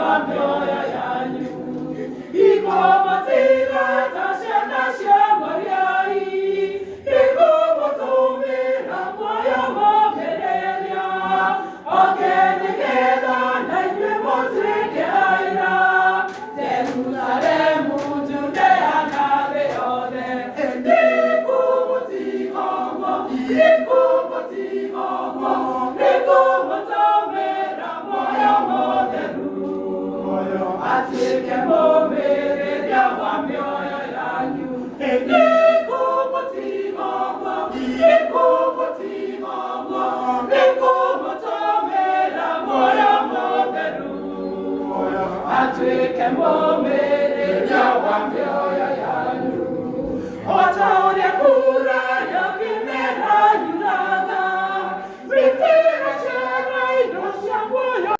wa mĩoyo yanyu. Ikũmũtiga ta ciana cia ngoriai, nĩngũmũtũmĩra muoyo mũmĩrĩria, oke nĩgetha na inyuĩ mũtuĩke aira. Jerusalemu, Judea na thĩ yothe. Nĩngũmũtiga ũguo, nĩngũmũtiga ũguo, nĩngũmũtũmĩra muoyo mũtheru, atuĩke mũmĩrĩria wa mĩoyo yanyu. Nĩngũmũtiga ũguo, nĩngũmũtiga ũguo, nĩngũmũtũmĩra muoyo mũtheru, atuĩke mũmĩrĩria wa mĩoyo yanyu. O ta ũrĩa mbura ya kĩmera yuraga, mĩtĩ ĩgaciara indo cia muoyo.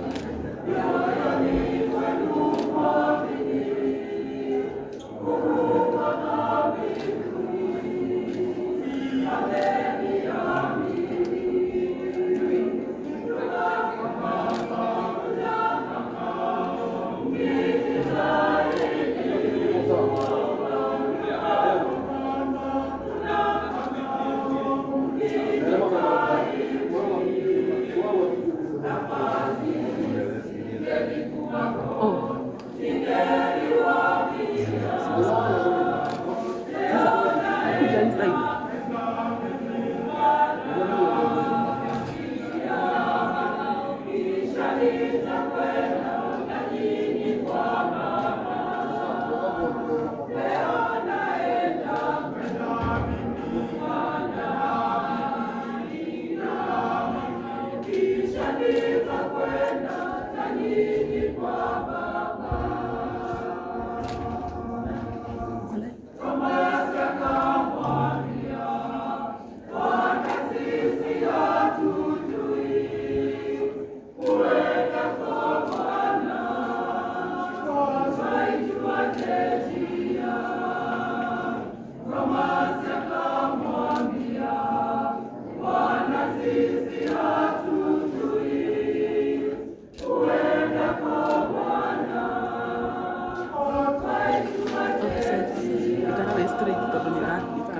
Oh. Sasa kuja hii side. Oh, sorry. Ikakuwa straight tondũ nĩ ĩrathiĩka.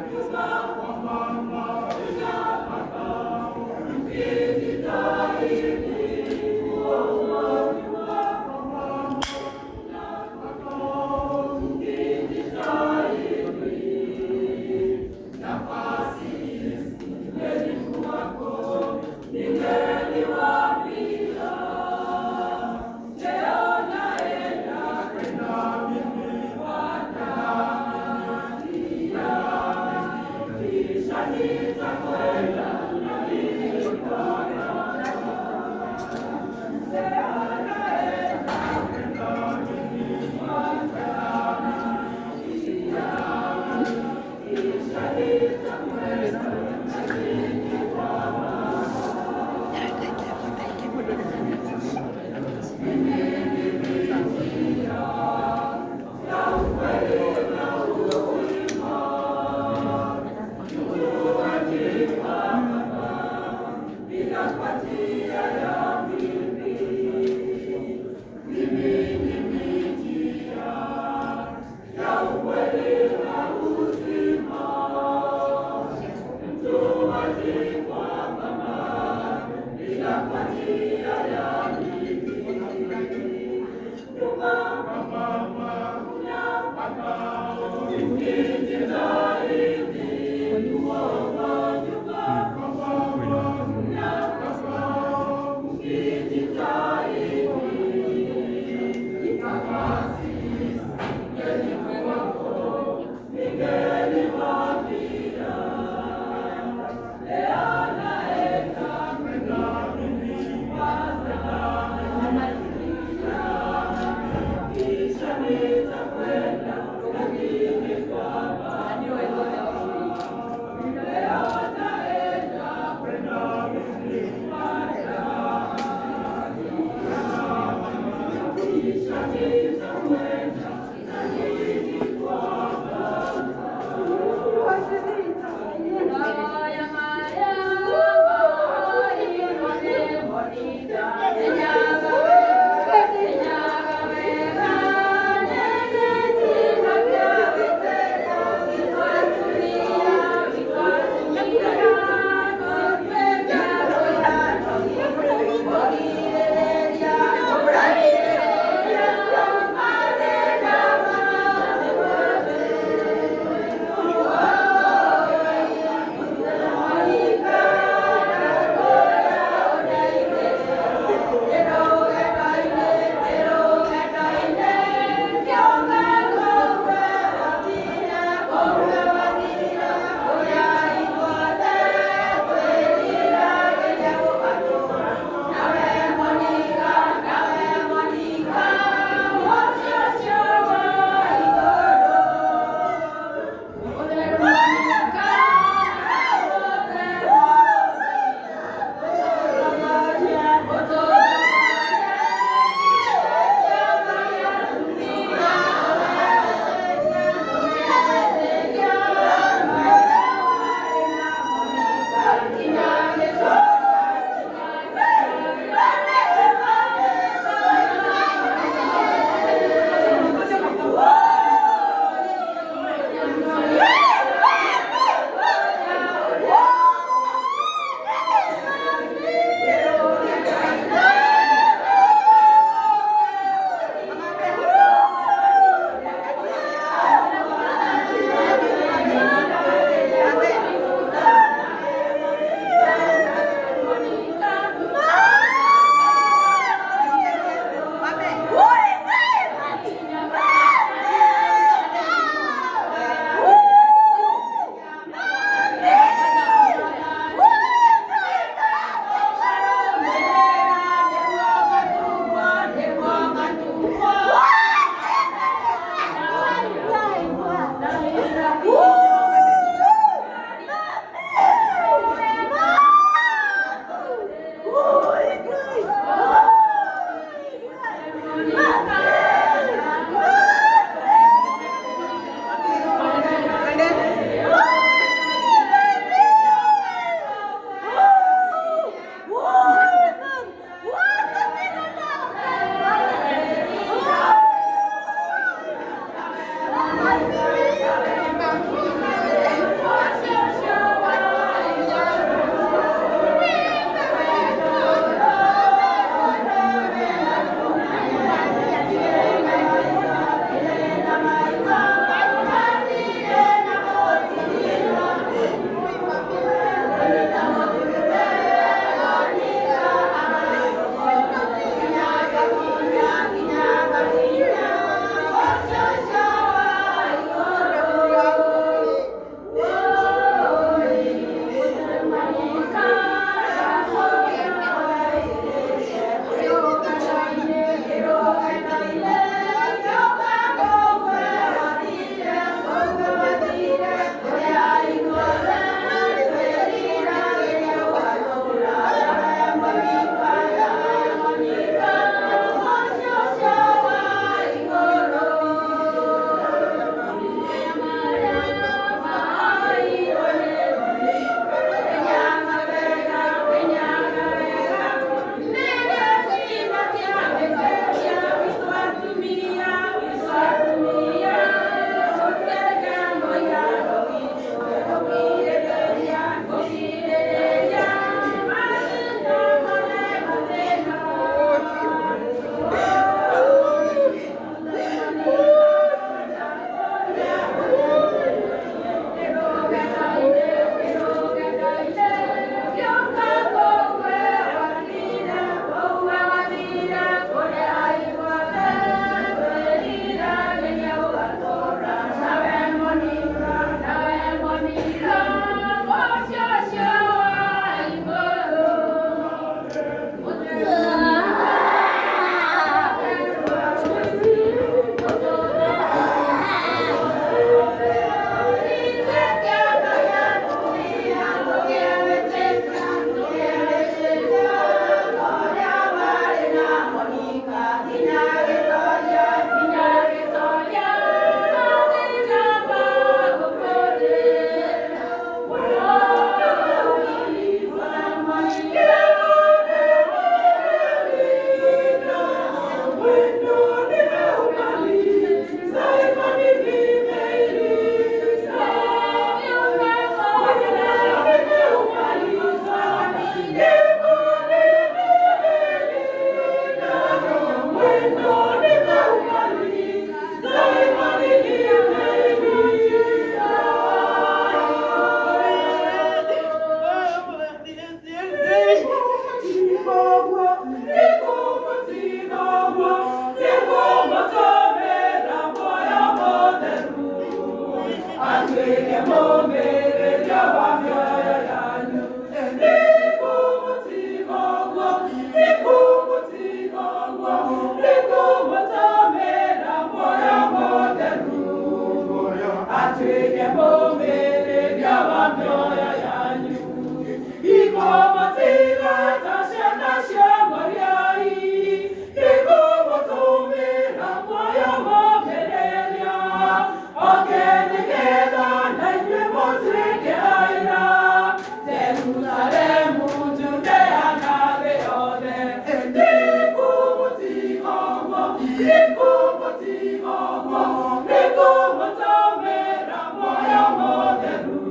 Nĩngũmũtiga ũguo, nĩngũmũtũmĩra Muoyo Mũtheru,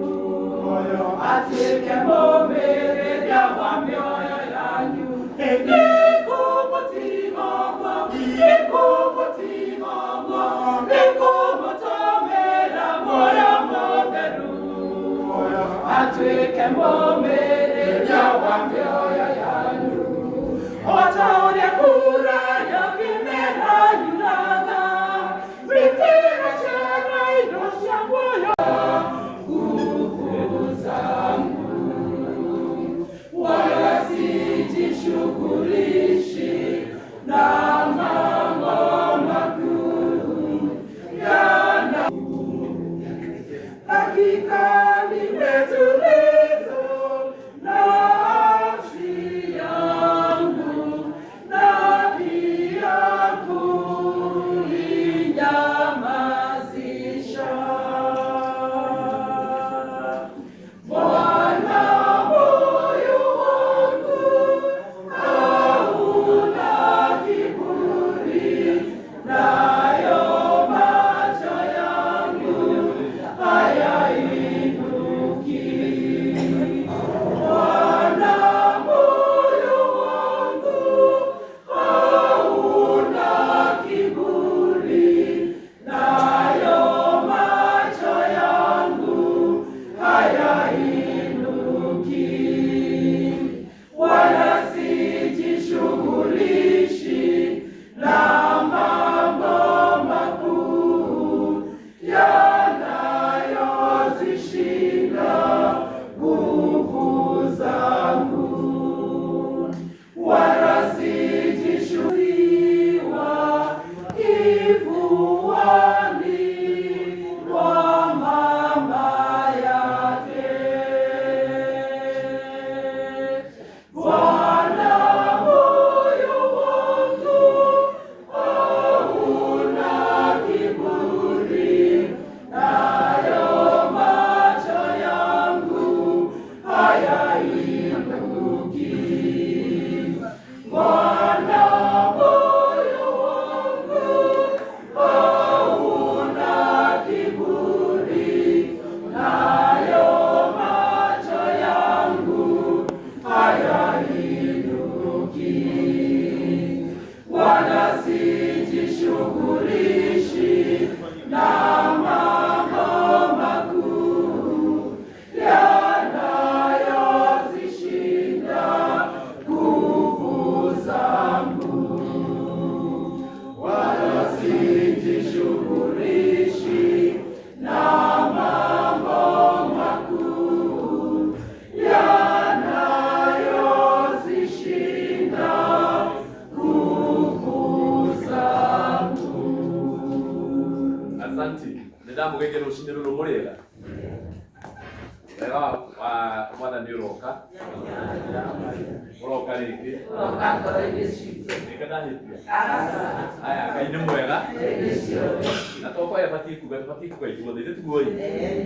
atuĩke mũmĩrĩria wa mĩoyo yanyu. Nĩngũmũtiga ũguo, nĩngũmũtiga ũguo, nĩngũmũtũmĩra Muoyo Mũtheru, atuĩke mũmĩrĩria wa mĩoyo yanyu. O ta ũrĩa mbura ya kĩmera yuraga, mĩtĩ ĩgaciara indo cia muoyo, nguvu zangu, wala sijishughulishi na mambo makuu yana. Hakika nimetuliza nafsi yangu na pia kuinyamazisha. Bwana, moyo wangu hauna kiburi, nayo macho yangu hayainuki. Bwana, moyo wangu hauna kiburi, nayo macho yangu hayainuki, wala sijishughulishi na mambo makuu yanayozishinda nguvu zangu, wala sijishughuliwa kifuani mwa mama yake. Bwana, moyo wangu hauna kiburi, nayo macho yangu hayainuki. Bwana, moyo wangu hauna kiburi, nayo macho yangu hayainuki, wala sijishughulishi na mambo makuu yanayozishinda nguvu zangu, wala sijishughulishi na mambo makuu yanayozishinda nguvu zangu. Asante. Nĩ ndamũgeithia rũcinĩ rũrũ mũrĩega. Wega wa Mwathani ũroka. Ũroka rĩngĩ. Ũroka ngoro-inĩ citũ. Rĩngĩ ndahĩtia. Aca. Aya, Ngai nĩ mwega. Hĩndĩ ciothe. Na to kwaya batiĩ kuga, tũbatiĩ kuga ithuothe, ithuĩ tiguo ĩ?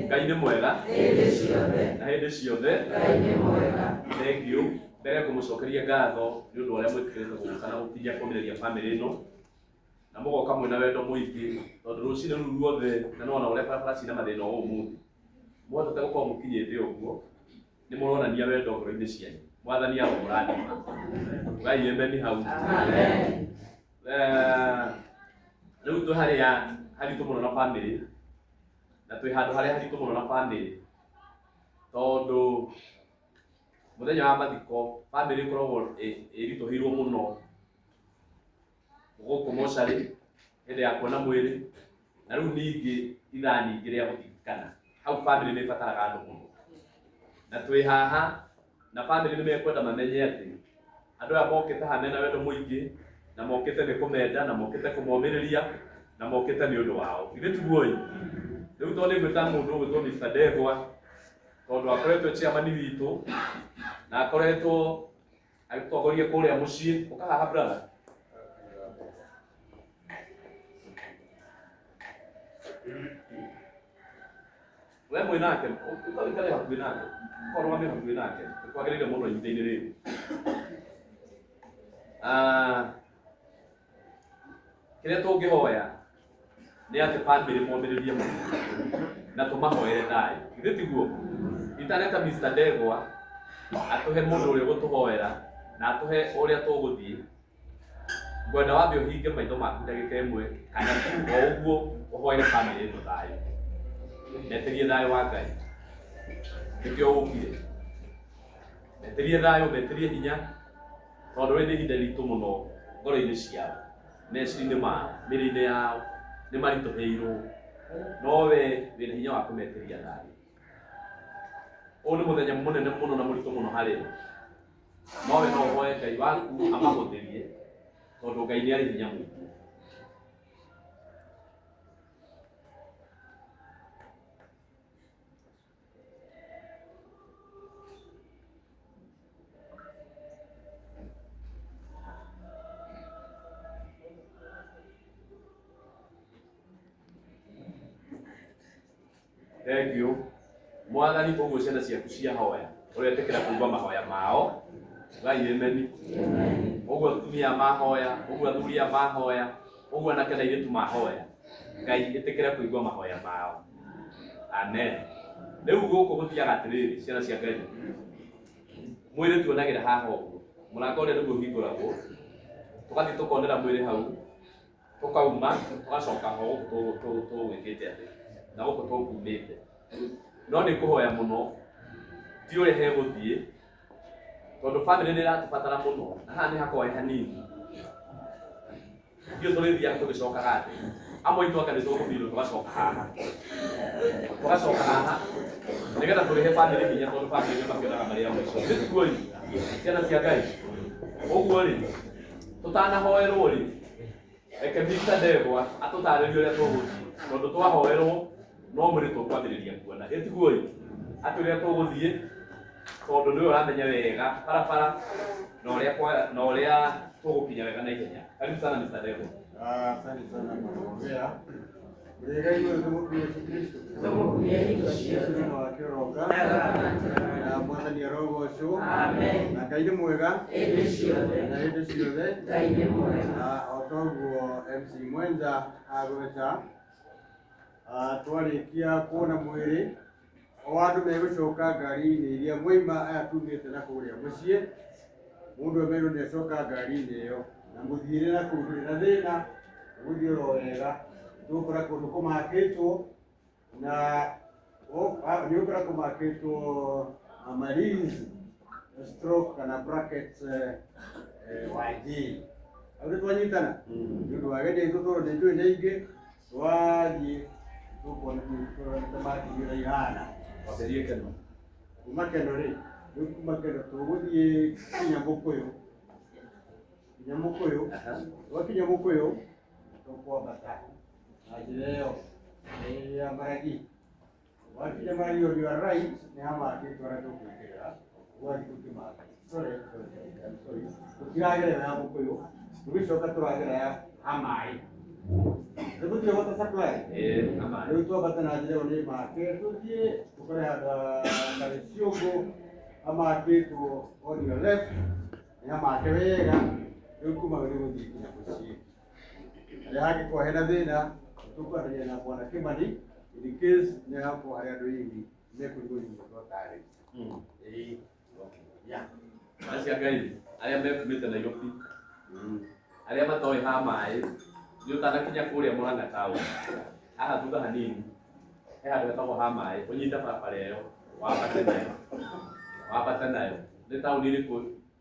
Ngai nĩ mwega Hĩndĩ ciothe. na hĩndĩ ciothe. Ngai nĩ mwega. Thank you. Mbere kũmũcokeria ngatho nĩ ũndũ wa ũrĩa mwĩtĩkĩrĩte gũka na gũkinya kũmĩrĩria bamĩrĩ ĩno. Na mũgoka mwĩna wendo mũingĩ tondũ rũcinĩ rũu ruothe na nĩwona ũrĩa barabara cina mathĩna o ũmũthĩ. Mwahotete gũkorwo mũkinyĩte ũguo nĩ mũronania wendo ngoro-inĩ cianyu. Mwathani aromũrathima. Ngai emeni hau. Amen. Rĩu twĩ harĩa haritũ mũno na bamĩrĩ na twĩ handũ harĩa haritũ mũno na bamĩrĩ tondũ mũthenya wa mathiko bamĩrĩ ĩkoragwo ĩritũhĩirwo mũno gũkũ mocarĩ hĩndĩ ya kuona mwĩrĩ na rĩu ningĩ ithaa ningĩ rĩa gũthikana hau bamĩrĩ nĩ ĩbataraga andũ mũno na twĩ haha na bamĩrĩ nĩ mekwenda mamenye atĩ andũ aya mokĩte haha mena wendo mũingĩ na mokĩte nĩ kũmenda na mokĩte kũmomĩrĩria na mokĩte nĩ ũndũ wao, ithuĩ tiguo ĩ? Rĩu tondũ nĩ ngwĩta mũndũ ũgwĩtwo Mr. Ndegwa tondũ akoretwo chairman witũ na akoretwo agĩtongoria kũrĩa mũciĩ. Ũka haha, brother. We mwĩ nake, ũka ũikare hakuhĩ nake, ũka ũrũgame hakuhĩ nake, nĩ kwagĩrĩire mũno ihinda-inĩ rĩrĩ. Ah, Kĩrĩa tũngĩhoya nĩ atĩ bamĩrĩ momĩrĩrie mũno na tũmahoere thayũ. Githĩ tiguo? Itaneta Mr. Ndegwa atũhe mũndũ ũrĩa ũgũtũhoera na atũhe ũrĩa tũgũthiĩ, ngwenda wambe ũhinge maitho maku ndagĩka ĩmwe kana tu o ũguo ũhoere bamĩrĩ ĩno thayũ. Metĩrie thayũ wa Ngai. Nĩkĩo ũkire. Metĩrie thayũ, metĩrie hinya tondũ rĩrĩ nĩ ihinda iritũ mũno ngoro-inĩ ciao, meciria-inĩ mao, mĩĩrĩ-inĩ yao, nĩ maritũhĩirwo. No we wĩna hinya wa kũmetĩria thayũ. Ũyũ nĩ mũthenya mũnene mũno na mũritũ mũno harĩ o. No we no ũhoe Ngai waku amahũthĩrie tondũ Ngai nĩ arĩ hinya mũingĩ. Thank you. Mwathani ũguo ciana ciaku ciahoya ũretĩkĩra kũigua mahoya mao. Ngai amen. Ũguo atumia mahoya, ũguo athuri aya mahoya, ũguo anake na airĩtu mahoya. Ngai ĩtĩkĩra kũigua mahoya mao. Amen. Rĩu gũkũ gũthiaga atĩrĩrĩ, ciana cia Ngai. Mwĩrĩ tuonagĩra haha ũguo. Mũrango ũrĩa nĩguo ũhingũragwo. Tũgathiĩ tũkonera mwĩrĩ hau, tũkauma, tũgacoka ho gũkũ tũgwĩkĩte atĩ, na gũkũ tũkumĩte. No nĩ kũhoya mũno, ti ũrĩa hegũthiĩ, tondũ bamĩrĩ nĩ ĩratũbatara mũno, na haha nĩ hakoe hanini. Ithuĩ tũrĩthiaga tũgĩcokaga atĩ amwe aitũ anga nĩ tũgũthirwo tũgacoka haha, tũgacoka haha nĩgetha tũrĩhe bamĩrĩ hinya tondũ bamĩrĩ nĩo makĩonaga marĩ a mũico. Githĩ tiguo ĩ? Ciana cia Ngai. Ũguo rĩ, tũtanahoerwo rĩ, reke Mr. Ndegwa atũtarĩrie ũrĩa tũgũthiĩ tondũ twahoerwo no mwĩrĩ tũkwambĩrĩria kuona. Ĩ tiguo ĩ? Atĩ ũrĩa tũgũthiĩ tondũ nĩwe ũramenya wega barabara na ũrĩa na ũrĩa tũgũkinya wega na ihenya. Karibu sana Mr. Ndegwa. Asante sana Bwana Ongea. Mũrĩega igũrũ tũmũkuie Yesu Kristo. Tũmũkuie hingo Yesu ciothe. nĩ wake ũroka. Na Mwathani arogocwo. Amen. Na Ngai nĩ mwega Hĩndĩ ciothe. na hĩndĩ ciothe. Ngai nĩ mwega. Na o toguo MC Mwenza agweta, twarĩkia kuona mwĩrĩ o andũ megũcoka ngari-inĩ iria mwaima aya tumĩte na kũrĩa mũciĩ, mũndũ emerwo nĩ acoka ngari-inĩ ĩyo na mũthiĩre na kũu ndũrĩ na thĩna, ũgũthiĩ oro wega, tũgũkora kũndũ kũmakĩtwo na nĩ ũgũkora kũmakĩtwo Amaris stroke kana brackets YG. Hau nĩ twanyitana nĩ ũndũ wa agendi aitũ tondũ nĩ njũĩ nĩ aingĩ, twathiĩ tũkuona tũrorete marking ũrĩa ihana. Wambĩrĩrie Keno. Kuma Keno rĩ, rĩu kuma Keno tũgũthiĩ kinya Mũkũyũ. Kinya Mũkũyũ, twakinya Mũkũyũ tũkwambata na njĩra ĩyo ya Maragi. Wakinya Maragi on your right nĩ hamakĩtwo harĩa tũkũingĩrĩra, ũgathiĩ tũkĩmaka. Sorry, sorry, I'm sorry. Tũtiragerera ya Mũkũyũ, tũgĩcoka tũragera ya Hamaĩ. Rĩu gũtirĩ water supply. Ĩĩ, Hamaĩ. Rĩu twambata na njĩra ĩyo nĩ make, tũthiĩ tũkore handũ Karĩciũngũ hamakĩtwo on your left, nĩ hamake wega, rĩu kuma hau nĩ gũthiĩ nginya mũciĩ. Harĩa hangĩkorwo hena thĩna, tũkwaranĩria na Bwana Kĩmani in case nĩ hakorwo harĩ andũ hihi mekũigua hihi twatarĩria. Ĩĩ. Yeah. Ciana cia Ngai arĩa mekumĩte Nairobi, arĩa matoĩ ha maĩ, nĩ ũtanakinya kũrĩa Murang'a town, haha thutha hanini he handũ hetagwo ha maĩ, ũnyite barabara ĩyo wambate nayo, wambate nayo. Nĩ taũni ĩrĩkũ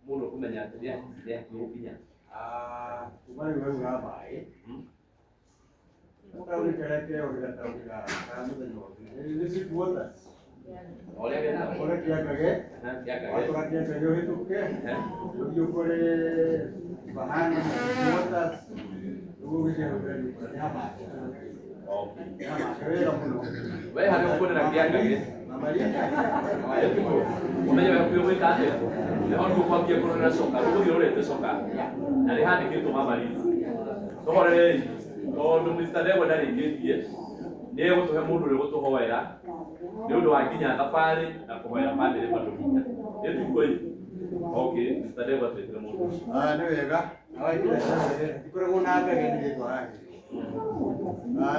mũndũ ũkũmenya atĩ nĩ hakuhĩ gũkinya? Kuma rĩu hau ha maĩ, taũni karĩa keorĩra taũni ga mũthenya ũngĩ. Nĩ City Waters. Ũrĩa getagwo? Ũrĩa Kĩangage. Kĩangage. Watũra Kĩangage ũhĩtũke, ũthiĩ ũkore Bahana na City Waters, nĩguo ũgĩthiĩ hau mbere nĩ ha maĩ. Nĩ ha maĩ wega mũno. We harĩa ũkuonera Kĩangage, ũmenye we hakuhĩ gwĩka atĩa? Nĩho rĩu ũkwambia kũrorera coka, ũgũthiĩ ũrorete coka, na nĩ handĩkĩtwo Mama Liz. Tũhorerei, tondũ Mr. Ndegwa ndarĩkĩtie, nĩ egũtũhe mũndũ ũrĩa ũgũtũhoera nĩ ũndũ wa nginya thabarĩ na kũhoera bamĩrĩ bado hinya. Nĩ tiguo ĩ? Okay, Mr. Ndegwa twĩtĩre mũndũ ũcio. Nĩ wega. Ikoragwo na ngage nĩ rĩtwa rake.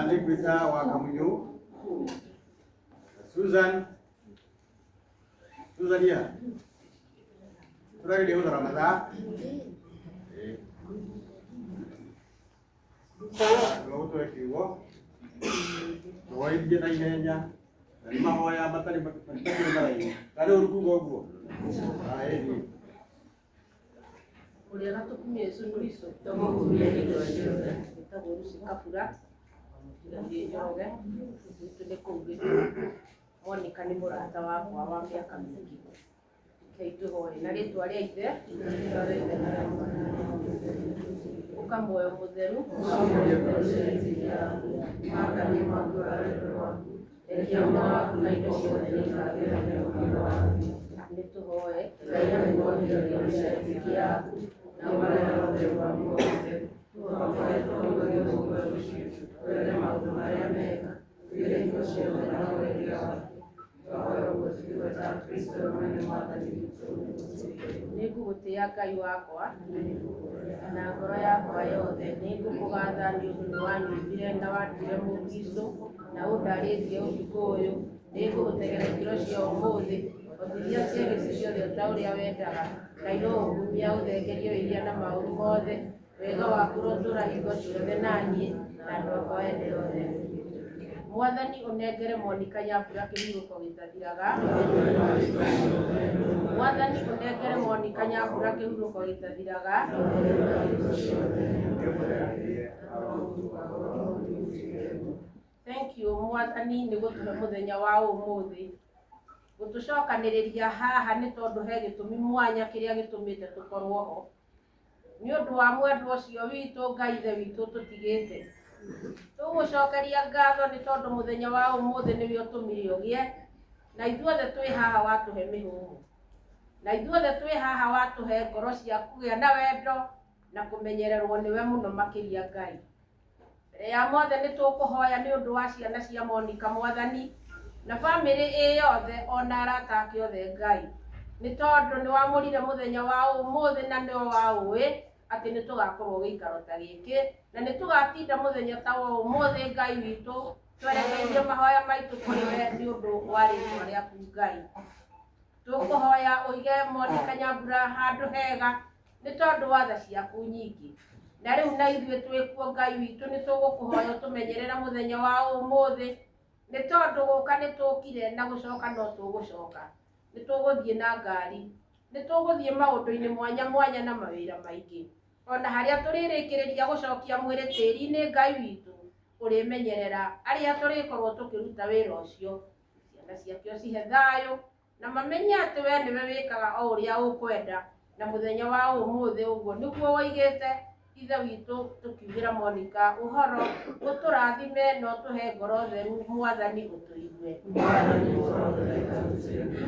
Nĩ ngwĩta wa Kamunyũ Susan. Susan ya tũrageria gũthara mathaa. Gũtũhe kiugo tũhoithie na ihenya na nĩ mahoya matarĩ maraihu kana ũru kuga ũguo. Ĩni. Ũrĩa gatũkumia Yesu Kristo tũmũkumie hĩndĩ ciothe. Wĩtagwo Lucy Kabura Ndigathiĩ Njoroge, gwitũ nĩ kũu Gĩthumo. Monica nĩ mũrata wakwa wa mĩaka mĩingĩ. Rekei tũhoe na rĩtwa rĩa Ithe, ũka muoyo mũtheru, nĩ tũhoe. Nĩ ngũgũtĩĩa Ngai wakwa na ngoro yakwa yothe. Nĩ ngũkũgatha nĩ ũndũ nĩ wanyumbire na wanduire mũkristo na ũndarĩtie ũtukũ ũyũ. Nĩ ngũgũtegera ikĩro cia ũmũthĩ, hotithia ciĩgĩci ciothe ta ũrĩa wendaga, na irogũkumia ũthengerie wĩhia na maũru mothe. Wega waku ũrotũũra hingo ciothe na niĩ na andũ akwa ene othe. Mwathani ũnengere Monica Nyambura kĩhurũko gĩtathiraga. Mwathani ũnengere Monica Nyambura kĩhurũko gĩtathiraga. Thank you Mwathani nĩ gũtũhe mũthenya wa ũmũthĩ, gũtũcokanĩrĩria haha nĩ tondũ he gĩtũmi mwanya kĩrĩa gĩtũmĩte tũkorwo ho nĩ ũndũ wa mwendwa ũcio witũ Ngai ithe witũ tũtigĩte. Tũgũcokeria ngatho nĩ tondũ mũthenya wa ũmũthĩ nĩwe ũtũmire ũgĩe na ithuothe twĩ haha watũhe mĩhũmũ, na ithuothe twĩ haha watũhe ngoro cia kũgĩa na wendo na kũmenyererwo nĩwe mũno makĩria Ngai. Mbere ya mothe nĩ tũkũhoya nĩ ũndũ wa ciana cia Monica Mwathani na bamĩrĩ ĩ yothe ona arata ake othe Ngai, nĩ tondũ nĩ wamũrire mũthenya wa ũmũthĩ na nĩwe waũĩ atĩ nĩ tũgakorwo gĩikaro ta gĩkĩ na nĩ tũgatinda mũthenya ta wa ũmũthĩ Ngai witũ twerekeirie mahoya maitũ kũrĩ we nĩ ũndũ wa rĩtwa rĩaku Ngai. Tũkũhoya ũige Monica Nyambura handũ hega nĩ tondũ wa tha ciaku nyingĩ. Na rĩu na ithuĩ twĩkuo Ngai witũ nĩ tũgũkũhoya ũtũmenyerere mũthenya wa ũmũthĩ nĩ tondũ gũka nĩ tũkire na gũcoka no tũgũcoka. Nĩ tũgũthiĩ na ngari, nĩ tũgũthiĩ maũndũ-inĩ mwanya mwanya na mawĩra maingĩ. Ona harĩa tũrĩrĩkĩrĩria gũcokia mwĩrĩ tĩri-inĩ Ngai witũ ũrĩmenyerera arĩa tũrĩkorwo tũkĩruta wĩra ũcio. Ciana ciake ũcihe thayũ na mamenye atĩ we nĩwe wĩkaga o ũrĩa ũkwenda, na mũthenya wa ũmũthĩ ũguo nĩguo woigĩte Ithe witũ tũkiugĩra Monica ũhoro, ũtũrathime na ũtũhe ngoro theru Mwathani ũtũigue.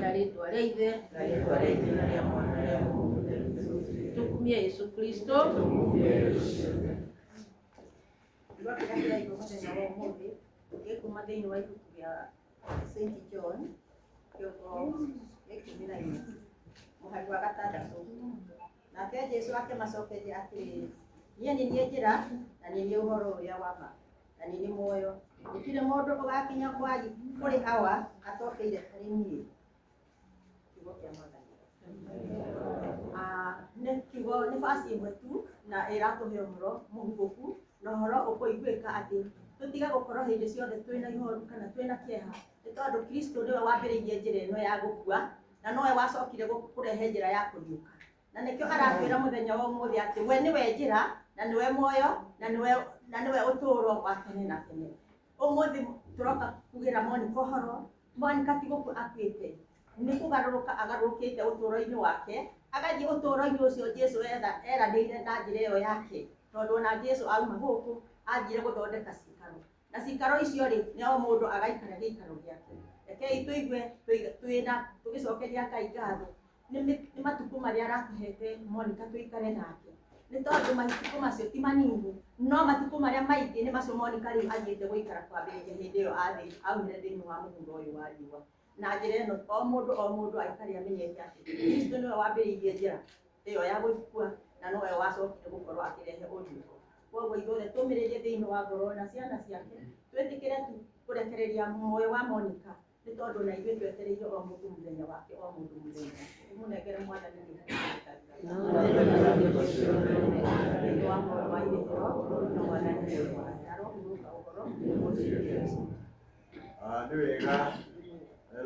Na rĩtwa rĩa Ithe, tũkumie Yesu Kristo. Kiugo kĩrĩa kĩraigwo mũthenya wa ũmũthĩ gĩkuma thĩinĩ wa ibuku rĩa St John kĩongo gĩa 14 mũhari wa 6. Nake Jesũ akĩmacokeria atĩrĩrĩ, niĩ nĩ niĩ njĩra na nĩ niĩ ũhoro ũrĩa wa ma na nĩ niĩ muoyo, gũtirĩ mũndũ ũgakinya kũrĩ Awa atokeire harĩ niĩ. Kiugo kĩa Mwathani. Nĩ kiugo nĩ verse ĩmwe tu na ĩratũhe ũhoro mũhumbũku na ũhoro ũkũiguĩka atĩ tũtiga gũkorwo hĩndĩ ciothe twĩna ihoru kana twĩna kĩeha, nĩ tondũ Kristo nĩwe wambĩrĩirie njĩra ĩno ya gũkua na nowe wacokire kũrehe njĩra ya kũriũka. Na nĩkĩo aratwĩra mũthenya wa ũmũthĩ atĩ we nĩwe njĩra na nĩwe muoyo na nĩwe ũtũũro wa tene na tene. Ũmũthĩ tũroka kugĩra Monica ũhoro. Monica ti gũkua akuĩte, nĩ kũgarũrũka agarũrũkĩte ũtũũro-inĩ wake, agathiĩ ũtũũro-inĩ ũcio Jesũ eranĩire na njĩra ĩyo yake, tondũ ona Jesũ auma gũkũ athire gũthondeka cikaro, na cikaro icio rĩ nĩ o mũndũ agaikara gĩikaro gĩake. Rekei tũigue twĩna tũgĩcokeria Ngai ngatho nĩ matukũ marĩa aratũhete Monica tũikare nake, nĩ tondũ matukũ macio ti manini, no matukũ marĩa maingĩ nĩ macio Monica rĩu athiĩte gũikara kwambĩrĩria hĩndĩ ĩyo aumire thĩinĩ wa mũhuro ũyũ wa riũa. Na njĩra ĩno o mũndũ aikare amenyete atĩ Kristo nĩwe wambĩrĩirie njĩra ĩyo ya gũkua Na nowe wacokire gũkorwo akĩrehe ũriũko. Koguo ithuothe tũmĩrĩrie thĩinĩ wa ngoro na ciana ciake, twĩtĩkĩre tu kũrekereria muoyo wa Monica, nĩ tondũ na ithuĩ twetereire o mũndũ mũthenya wake, o mũndũ mũthenya wake. Tũmũnengere Mwathani nĩ wa muoyo wa irĩhĩro na Mwathani arohurũka ũhoro. Ah, nĩ wega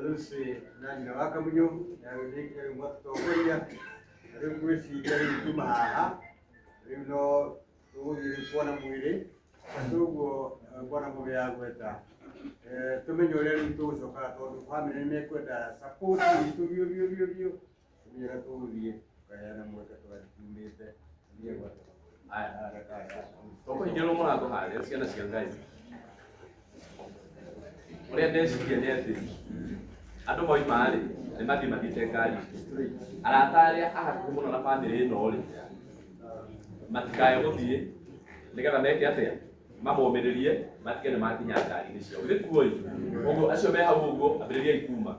Lucy na nyina wa Kamunyu na rĩu mwatũtongoria. Na rĩu ngwĩciria rĩu tuma haha rĩu no tũgũthiĩ rĩu kuona mwĩrĩ toguo bwana Mũgĩ agweta, tũmenye ũrĩa rĩu tũgũcoka, tondũ bamĩrĩ nĩ mekwenda support itũ biũ biũ biũ biũ. Tũmenye ũrĩa tũgũthiĩ tũkaheana mweke, tũgathiĩ tumĩte tũthiĩ gwatũ. Aya, tũkũhingĩrwo mũrango harĩa. Ciana cia Ngai, ũrĩa ndeciria nĩ atĩ andũ moima rĩ, nĩ mathiĩ mathiĩte ngari. Arata arĩa a hakuhĩ mũno na bamĩrĩ ĩno rĩ, matikae gũthiĩ nĩgetha meke atĩa, mamomĩrĩrie matige nĩ makinya ngari-inĩ ciao. Githĩ kuoi ũguo acio me hau ũguo, ambĩrĩriai kuma.